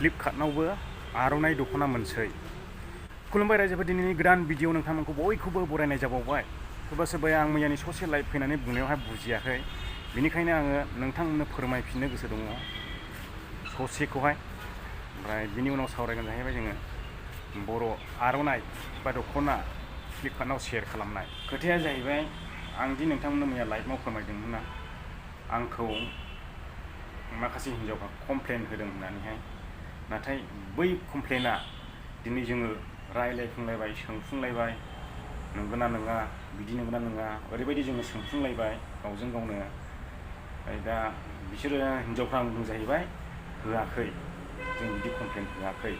फ्लिपकार्टनावबो आर'नाइ दख'ना मोनसै। खुलुमबाय रायजोफोर, दिनैनि गोदान भिडिअ नोंथांमोनखौ बयखौबो बरायनाय जाबावबाय। सोरबा सोरबाया आं मैयानि ससे लाइभ फैनानै बुंनायावहाय बुजियाखै, बेनिखायनो आङो नोंथांमोननो फोरमायफिननो गोसो दङ ससेखौहाय। ओमफ्राय बिनि उनाव सावरायगोन जाहैबाय जोङो बर' आर'नाइ बा दख'ना फ्लिपकार्टनाव सेयार खालामनाय। खोथाया जाहैबाय, आं दि नोंथांमोननो मैया लाइभआव फोरमायदोंमोन ना, आंखौ माखासे हिन्जावफ्रा कमप्लेन होदों होननानैहाय। नाथाय बै कमप्लेना दिनै जोङो रायलायफुंलायबाय, सोंफुंलायबाय, नंगौना नङा, बिदि नंगौना नङा, ओरैबायदि जोङो सोंफुंलायबाय गावजों गावनो। दा बिसोरो हिन्जावफ्रा बुंदों जाहैबाय, होआखै, जों बिदि कमप्लेन होआखै।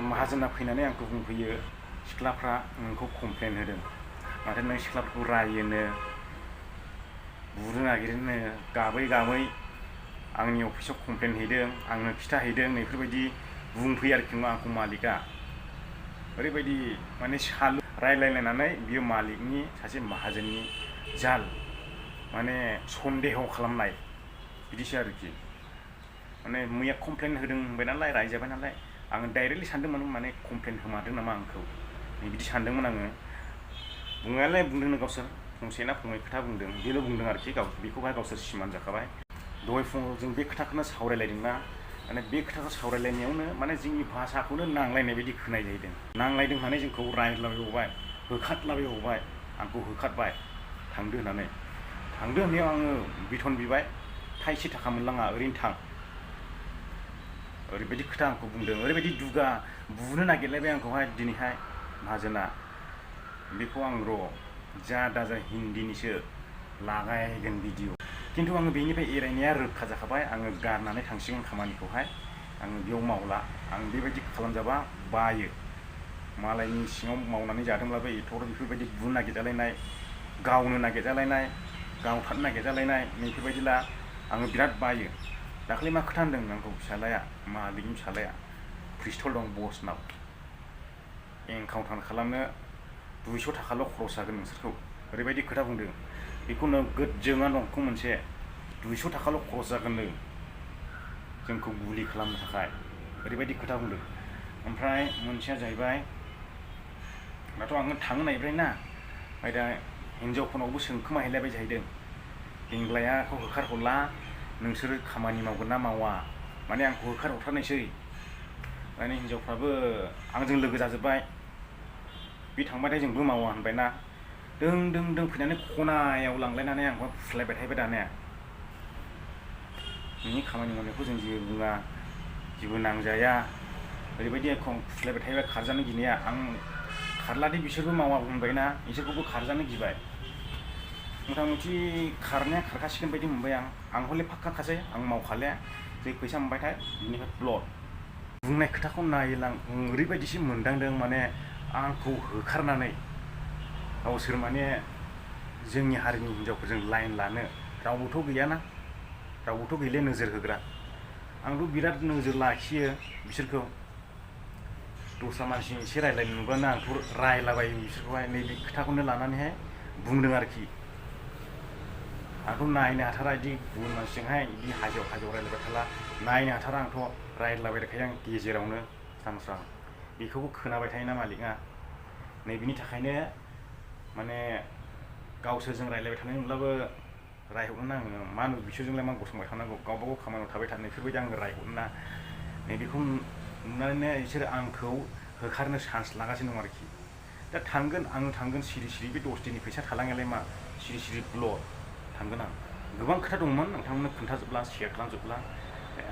माहाजोना फैनानै आंखौ बुंफैयो, सिख्लाफ्रा नोंखौ कमप्लेन होदों, माथो नों सिख्लाफोरखौ रायोनो, बुनो नागिरोनो, गाबै गाबै आंनि अफिसाव कमप्लेन हैदों, आंनो खिथाहैदों, बेफोरबायदि बुंफैयो आरोखि आंखौ मालिकआ। ओरैबायदि माने सालु रायलायलायनानै बियो मालिकनि सासे माहाजोननि जाल, माने सन्देह खालामनाय बिदिसो आरोखि। माने मैया कमप्लेन होदों होनबाय नालाय, रायजाबाय नालाय, आङो डाइरेक्टलि सानदोंमोन माने कमप्लेन होमारदों नामा आंखौ, बिदि सानदोंमोन आङो। बुंनायालाय बुंदोंनो गावसोर, फंसे ना फंनै खोथा बुंदों, बेल' बुंदों आरोखि। बेखौहाय गावसोर सिमान जाखाबाय। दहाय फुङाव जों बे खोथाखौनो सावरायलायदोंना, माने बे खोथाखौ सावरायलायनायावनो माने जोंनि भाषाखौनो नांलायनाय बायदि खोनाय जाहैदों। नांलायदों होननानै जोंखौ रायलायबाय, होखारलाबायबावबाय, आंखौ होखारबाय थांदो होननानै। थांदो होननायाव आङो बिथन बिबाय, थाइसे थाखा मोनलाङा, ओरैनो थां, ओरैबायदि खोथा आंखौ बुंदों, ओरैबायदि दुगा बुनो नागिरलायबाय आंखौहाय दिनैहाय माहाजोना। बेखौ आं जा दाजा हिन्दीनिसो लागायगोन भिडिअ। खिन्थु आङो बेनिफ्राय एरायनाया रोखा जाखाबाय, आङो गारनानै थांसिगोन खामानिखौहाय, आङो बेयाव मावला। आं बेबायदि खालामजाबा बायो। मालायनि सिङाव मावनानै जादोंब्लाबो बेफोरबायदि बुनो नागिरजालायनाय, गावनो नागिरजालायनाय, गावथारनो नागिरजालायनाय, बेफोरबायदिला आङो बिराद बायो। दाखालि मा खोथा होनदों आंखौ फिसालाया, मालिकनि फिसालाया, पिस्तल दं बसनाव, एनकाउन्टार खालामनो 200 थाखाल' खरस जागोन नोंसोरखौ, ओरैबायदि खोथा बुंदों। बेखौ नोगोद जोङा नंखौ मोनसे, 200 थाखाल' खरस जागोननो जोंखौ गुलि खालामनो थाखाय, ओरैबायदि खोथा बुंदों। ओमफ्राय मोनसेया जाहैबाय, दाथ' आङो थांनो नागिरबाय ना, ओमफ्राय दा हिन्जावफोरनावबो सोंखोमाहैलायबाय जाहैदों, हेंग्लायाखौ होखारहरला, नोंसोरो खामानि मावगोन ना मावा, माने आंखौ होखारहरथारनायसै। माने हिन्जावफ्राबो आंजों लोगो जाजोब्बाय, बे थांबाथाय जोंबो मावा होनबायना, दों दों दों फैनानै खनायाव लांलायनानै आंखौ फुस्लायबाय थाबाय दानिया। नोंनि खामानि मावनायखौ जों जेबो बुङा, जेबो नांजाया, ओरैबायदि एखम फुस्लायबाय थायोबा खारजानो गिनाया। आं खारलादि बिसोरबो मावा होनबायना, बिसोरखौबो खारजानो गिबाय। मथा मथि खारनाया खारखासिगोन बायदि मोनबाय आं हले फाक्काखासै, आं मावखाले, जै फैसा मोनबायथाय बिनिफ्राय ब्लड। बुंनाय खोथाखौ नायलां ओरैबायदिसो मोनदांदों, माने आंखौ होखारनानै गावसोर माने जोंनि हारिनि हिन्जावफोरजों लाइन लानो रावबोथ' गैयाना, रावबोथ' गैले नोजोर होग्रा। आंथ' बिराद नोजोर लाखियो बिसोरखौ, दस्रा मानसि एसे रायलायनो नुब्लानो आंथ' रायलाबायो बिसोरखौहाय। नैबे खोथाखौनो लानानैहाय बुंदों आरोखि। आंथ' नायनो हाथारा, बिदि गुबुन मानसिजोंहाय बिदि हाजोआव रायलायबाय थाला, नायनो हाथारा आंथ' रायलायबाय थाखायो आं गेजेरावनो स्रां स्रां। बेखौबो खोनाबाय थायोना मालिकआ, नैबेनि थाखायनो माने गावसोरजों रायलायबाय थानाय नुब्लाबो रायहरनो आङो, मा होनो बिसोरजोंलाय मा गसंबाय थानांगौ, गावबा गाव खामानियाव थाबाय थानो, बेफोरबायदि आङो रायहरनो ना। नैबेखौ नुनानैनो बिसोर आंखौ होखारनो चान्स लागासिनो दं आरोखि। दा थांगोन, आङो थांगोन सिरि सिरि, बे 10 दिननि फैसा थालांनायालाय मा, सिरि सिरि ब्लड थांगोन आं। गोबां खोथा दंमोन, नोंथांमोननो खोन्थाजोबला, शेयार खालामजोबला,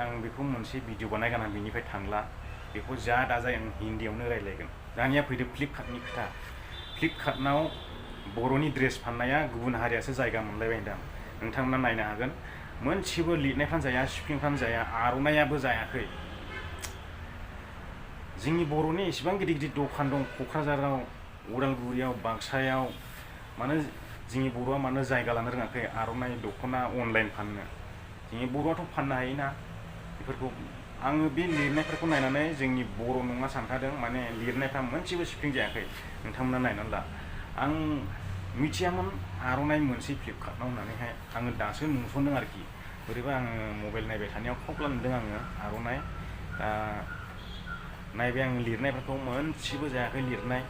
आं बेखौ मोनसे भिडिअ बानायगोन, आं बिनिफ्राय थांला। बेखौ जा दाजा आं हिन्दीयावनो रायलायगोन। दानिया फैदो फ्लिपकार्टनि खोथा। फ्लिपकार्टनाव बर'नि ड्रेस फाननाया गुबुन हारियासो जायगा मोनलायबाय होनदों। नोंथांमोना नायनो हागोन, मोनसेबो लिरनायफ्रानो जाया, शिपिंफ्रानो जाया, आर'नाइयाबो जायाखै। जोंनि बर'नि एसेबां गिदिर गिदिर दखान दं क'क्राझाराव, उदालगुरियाव, बाक्सायाव, मानो जोंनि बर'आ मानो जायगा लानो रोङाखै आर'नाइ दख'ना अनलाइन फाननो? जोंनि बर'आथ' फाननो हायोना बेफोरखौ। आङो बे लिरनायफोरखौ नायनानै जोंनि बर' नङा सानखादों, माने लिरनायफ्रा मोनसेबो शिपिं जायाखै। नोंथांमोना नायनानै ला। आं मिथियामोन आर'नाइ मोनसे फ्लिपकार्टनाव होननानैहाय, आङो दासो नुसनदों आरोखि। बोरैबा आङो मबाइल नायबाय थानायाव खावब्ला नुदों आङो आर'नाइ। दा नायबाय आं लिरनायफोरखौ मोनसेबो जायाखै लिरनाय,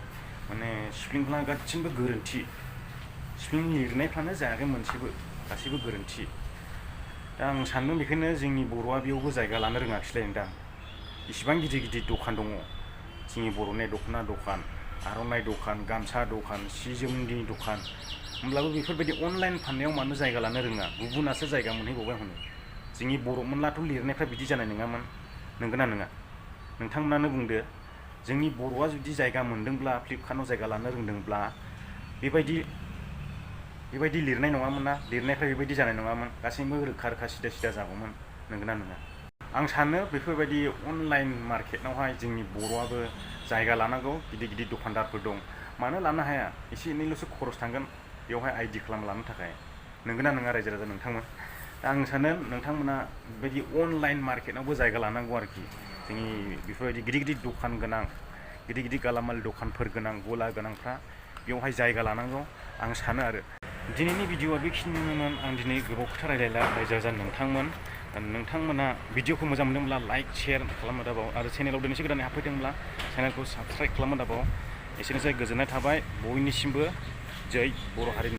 माने स्पेलिंफ्रा गासिबो गोरोन्थि, स्पेलिं लिरनायफ्रानो जायाखै मोनसेबो, गासैबो गोरोन्थि। दा आं सान्दों बेखायनो जोंनि बर'आ बेयावबो जायगा लानो रोङाखिसैलाय नोंथां। इसिबां गिदिर गिदिर दखान दङ जोंनि बर'नि दख'ना दखान, आर'नाइ दखान, गामसा दखान, सि जोमनि दखान, होमब्लाबो बेफोरबायदि अनलाइन फाननायाव मानो जायगा लानो रोङा? गुबुनासो जायगा मोनहैबावबाय हनै। जोंनि बर'मोनब्लाथ' लिरनायफ्रा बिदि जानाय नङामोन, नंगौना नङा? नोंथांमोनानो बुंदो, जोंनि बर'आ जुदि जायगा मोनदोंब्ला, फ्लिपकार्टआव जायगा लानो रोंदोंब्ला बेबायदि लिरनाय नङामोन ना, लिरनायफ्रा बेबायदि जानाय नङामोन, गासैबो रोखा रोखा सिदा सिदा जागौमोन, नंगौना नङा? आं सानो बेफोरबायदि अनलाइन मार्केटआवहाय जोंनि बर'आबो जायगा लानांगौ। गिदिर गिदिर दखानदारफोर दं, मानो लानो हाया? एसे एनैल'सो खरस थांगोन बेवहाय आइडि खालामना लानो थाखाय, नंगौना नङा रायजो राजा नोंथांमोन? दा आं सानो नोंथांमोना बेबायदि अनलाइन मार्केटआवबो जायगा लानांगौ आरोखि। जोंनि बेफोरबायदि गिदिर गिदिर दखान गोनां, गिदिर गिदिर गालामाल दखानफोर गोनां, गला गोनांफ्रा बेवहाय जायगा लानांगौ आं सानो आरो। दिनैनि भिडिअआ बेखिनिमोन। आं दिनै गोबाव खोथा रायलायला रायजो राजा नोंथांमोना भिडिअखौ मोजां मोनदोंब्ला लाइक शेयार खालामनो दाबाव, आरो चेनेलाव दिनैसो गोदानै हाबफैदोंब्ला चेनेलखौ साबस्क्राइब खालामनो दाबाव। एसेनोसै, गोजोननाय थाबाय बयनिसिमबो। जै बर' हारिनि।